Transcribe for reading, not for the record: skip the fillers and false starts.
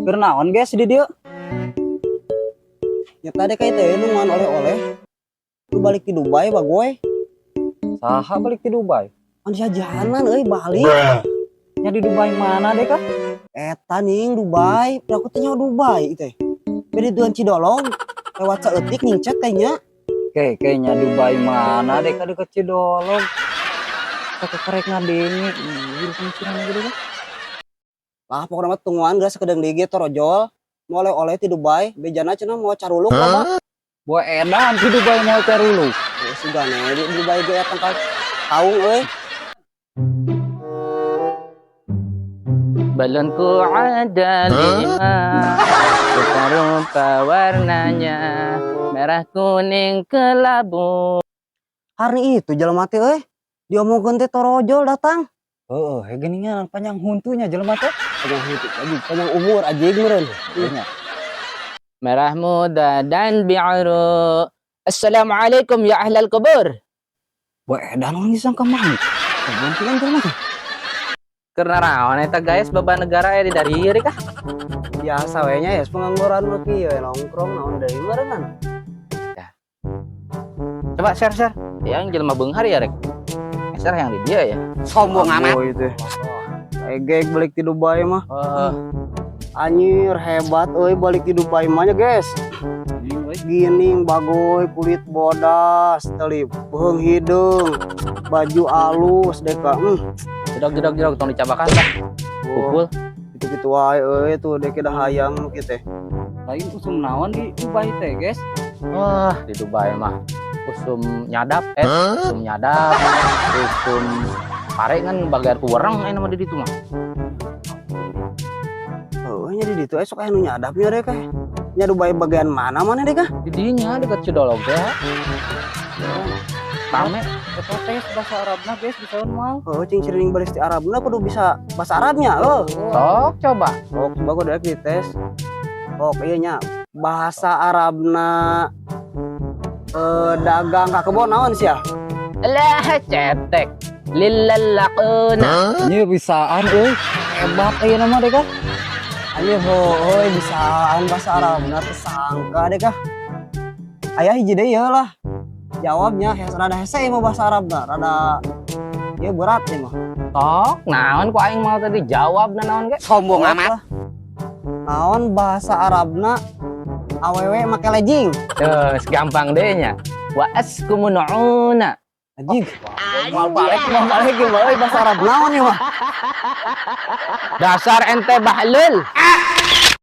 Keur naon, guys, di dieu? Ya tadi kayak teh nungguan oleh-oleh. Lu balik di Dubai bagoy. Saha balik di Dubai? Kan jajanan euy balik. Nya di Dubai mana deh kah? Eta ning Dubai, aku teh nyaho Dubai teh. Beda tuan Cidolog lewat saeutik nyingcet teh nya. Oke, kayaknya Dubai mana deh kah deket Cidolog. Kita kerek ngadenge, ih, pemikiran gitu kan. Lah pokoknya mah tungguan geus sakedeung deui ge torojol. Mau oleh-oleh ti Dubai, bejana cenah mau caruluk lah. Boy edan di Dubai mau caruluk. Oh, sugane di Dubai ge eta tangkal taung euy. Balonku ada lima, rupa-rupa warnanya, merah, kuning, kelabu. Hari itu jelema teh euy. Diomongkeun teh torojol datang. Heeh, geuningan panjang huntunya jelema teh. Panjang huntu, anjing, panjang umur anjing meureun. Iya. Merah muda dan biru. Assalamualaikum ya ahlal kubur. Boy edan orang disangka maut. Kawan jelema teh. Karena raon eta guys baba negara ya di dari ieu kah? Biasa we nya ya pengangguran mah kieu nongkrong naon deui meureunnan. Coba share share. Yang jelema beunghar ya rek. Share yang di dia ya. Sombong amat. Oh, itu. Egek balik di Dubai mah. Oh, Anjir hebat euy balik di Dubai mah nya, guys. Gining bagoy kulit bodas, telip beuheung hideung, baju alus deka. Jedog jedog jedog tong dicabakan lah. Oh, Pukul. gitu-gitu wae euy tuh dek dah hayang nu kieu teh. Lain usum naon di Dubai teh, guys? Wah, di Dubai mah usum nyadap, usum nyadap, usum pare kan bagian ku wereng aya mah di ditu mah. Heuh nya di ditu esok aya nu nyadapnya dek eh. Nya Dubai bagian mana mana dek ah? Di dinya dekat Cidolog teh. Rame. Eta teh bahasa Arabna, guys, bisa moal. Heuh cing cirining baris di Arabna kudu bisa bahasa Arabnya heuh. Sok coba. Oh, coba kudu rek dites. Oh, iya nya bahasa Arabna dagang ka kebon naon sia? Lah cetek. Lillalaquna. Ini bisaan euy. Hebat euy nama deh kah? Anjir heuh bisaan bahasa Arabna teu sangka deh kah. Aya hiji deui ye lah. Jawabnya hes rada hese mah bahasa Arabna, rada ieu berat ieu mah. Sok naon ku aing mau tadi jawab na naon ge? Sombong amat. Naon bahasa Arabna awewe make legging? Terus gampang deh nya. Wa askumununa. Anjing. Mau balik bahasa Arab naon ieu mah? Dasar ente bahlul.